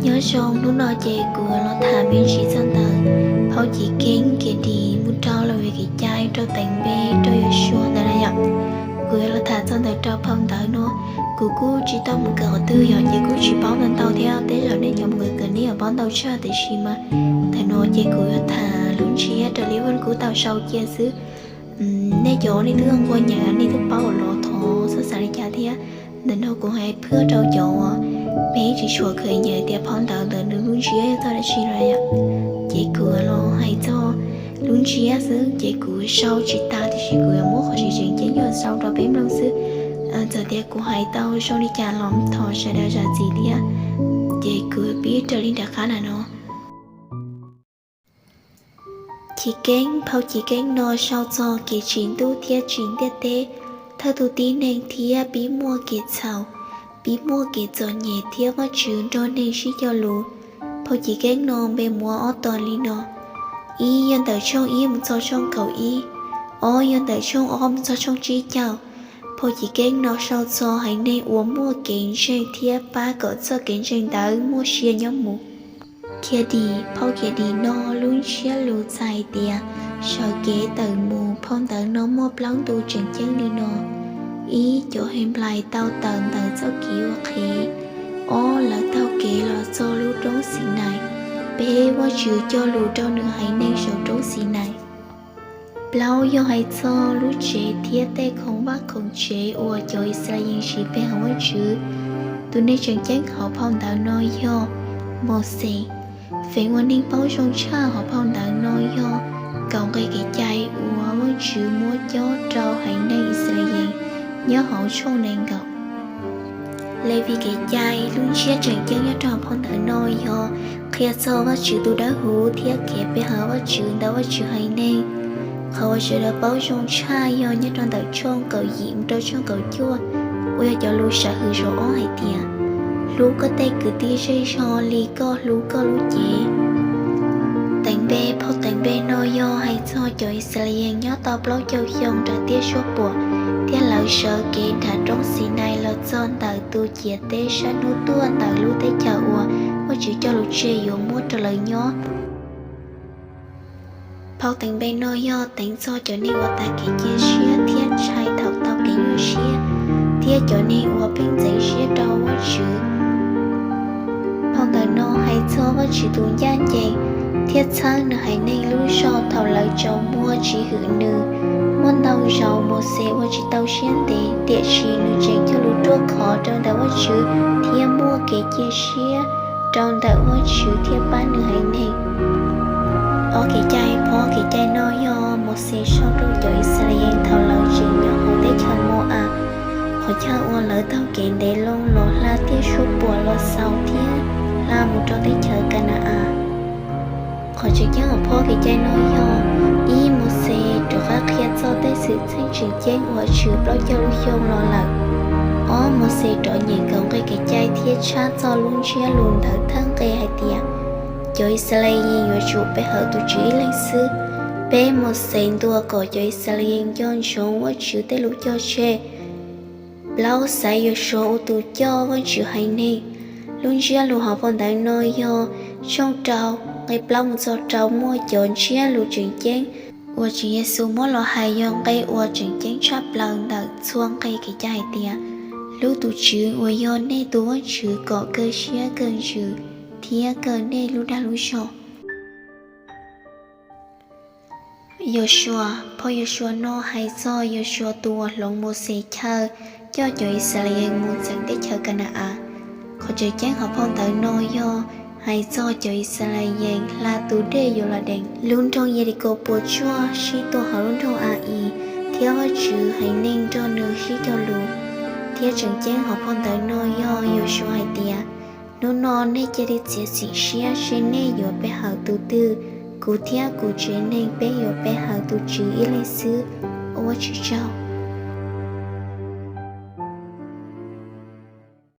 Nyob zoo, hnub no ces kuv yuav los tham me ntsis txog ntawm phauj Chiv Keeb Kiav Dim mus rau Levis Kev Cai rau Teev Npe rau Yausuas ntawd na yom. Kuv yuav los tham txog ntawm rau phau ntawv no. Kuv kuj tsis tau mus kawm qhov twg yom, ces kuj tsis paub ntau ntau thiab, tej zaum nej cov mus kawm kawm nej yuav paub ntau tshaj, tiam sis mas ntawm no ces kuv yuav tham lub ntsiab raws li vaj lug kub tau sau cia xwb. Nej cov nej twb nquag nyaim nej twb paub los thov txhob xav li cas thiab. Ntawm no kuv hais phwj rau cov uas peb tsis tshua kheev nyaim tias phau ntawv ntawm nws lub ntsiab yog txog dab tsi lawm yom. Ces kuv los hais txog lub ntsiab xwb, ces kuv sau tsis tas, tiam sis kuv yuav muab qhov tseem ceeb yog sau rau peb mloog xwb. Txawm tias kuv hais tau zoo li cas los thov sawv daws zam txim thiab. Ces kuv pib raws li nram qab ntawm no. Chiv Keeb, phau Chiv Keeb no sau txog kev tsim ntuj thiab tsim ntiaj teb, thawj tug tib neeg thiab pib muaj kev txhaum, pib muaj kev txom nyem thiab Vajtswv nrog neeg sib cog lus. Phau Chiv Keeb no npe muaj ob tog li no: ib yog ntawm tshooj ib mus txog tshooj kaum ib, ob yog ntawm tshooj ob mus txog tshooj tsib caug. Phau Chiv Keeb no sau txog haiv neeg uas muaj kev ntseeg thiab pab kom txoj kev ntseeg ntawd muaj sia nyob mus. Kiav Dim, phau Kiav Dim no lub ntsiab lus txhais tias sawv kev tawm mus. Phau ntawv no muaj plaub ntu tseem ceeb li no: ib, cov Henplais tau tawm ntawm txoj kev ua qhev. Ob, lawv taug kev los txog lub roob Xinais. Peb, Vajtswv cog lus rau nws haiv neeg saum roob Xinais. Plaub, yog hais txog lub tsev thiab tej khoom vaj khoom tsev uas cov Yixalayees siv pe hawm Vajtswv. Tus neeg tseem ceeb hauv phau ntawv no yog Mauxes. Feem ua neeg paub zoo tshaj hauv phau ntawv no yog kaum nqe kev cai uas Vajtswv muab cob rau haiv neeg Yixalayees nyob hauv tshooj nees nkaum. Levis Kev Cai, lub ntsiab tseem ceeb nyob rau phau ntawv no yog qhia txog Vajtswv tus dawb huv thiab kev pe hawm Vajtswv ntawm Vajtswv haiv neeg. Qhov uas sawv daws paub zoo tshaj yog nyob rau ntawm tshooj kaum yim mus rau tshooj kaum cuaj, uas yog cov lus sam hwm zaum ob hais tias: Hlub koj tej kwv tij zej zog li koj hlub koj lub cev. Teev Npe, phau Teev Npe no yog hais txog cov Yixalayees nyob tau plaub caug xyoo nram tiaj suab puam, thiab lawv sawv kev nram roob Xinais los txog ntawm tus ciam teb sab hnub tuaj ntawm lub teb chaws uas Vajtswv cog lus tseg yuav muab rau lawv nyob. Phau Teev Npe no yog teev txog cov neeg uas tas kev cia siab thiab ntshai thaum tau kev nyuaj siab, thiab cov neeg uas pheej ntxeev siab rau Vajtswv. Phau ntawv no hais txog Vajtswv tus ncaj ncees thiab txhawb nws haiv neeg lub zog thaum lawv tsaus muag tsis hwm nws. Muaj ntau zaus Mauxes ua tsis tau siab ntev, tiam sis nws tseem cog lus ruaj khov rau ntawm Vajtswv thiab muaj kev cia siab rau ntawm Vajtswv thiab pab nws haiv neeg. Ob Kev Cai, phau Kev Cai no yog Mauxes sau rau cov Yixalayees thaum lawv tseem nyob hauv teb chaws Mau-am. Qhov chaw uas lawv taug kev ntev loo los hla tiaj suab puam los xaus thiab hla mus rau teb chaws Ka na-as. Qhov tseem ceeb hauv phau Kev Cai no yog: ib, Mauxes rov qab qhia txog tej xwm txheej tseem ceeb uas tshwm plaub caug lub xyoo los lawm. Ob, Mauxes rov nyeem kaum nqe kev cai thiab tshab txog lub ntsiab lus ntawm thawj nqe hais tias cov Yixalayees yuav tsum pe hawm tus Tswv ib leeg xwb. Peb, Mauxes ntuas kom cov Yixalayees nco ntsoov Vajtswv tej lus cog tseg. Plaub, xaiv Yausuas ua tus coj Vajtswv haiv neeg. Lub ntsiab lus hauv phau ntawv no yog tshooj rau, nqe plaub mus txog rau muaj cov ntsiab lus tseem ceeb uas Tswv Yexus muab los hais yog nqe uas tseem ceeb tshaj plaws ntawm txhua nqe kev cai hais tias: Hlub tus Tswv uas yog nej tus Vajtswv kom kawg siab kawg ntsws thiab kawg nej lub dag lub zog. Yausuas, phau Yausuas no hais txog Yausuas tus uas hloov Mauxes chaw coj cov Yixalayees mus txeem teb chaws Ka na-as. Qhov tseem ceeb hauv phau ntawv no yog hais txog cov Yixalayees hla tus dej Yauladees, lub nroog Yelikaus puas tsuaj, sib tua hauv lub nroog A-is, thiab Vajtswv haiv neeg nrog nws sib cog lus. Thiab tseem ceeb hauv phau ntawv no yog Yausuas hais tias: Hnub no nej cia li txiav txim siab seb nej yuav pe hawm tus twg, kuv thiab kuv tsev neeg peb yuav pe hawm tus Tswv ib leeg xwb. Ua Vajtswv tsaug.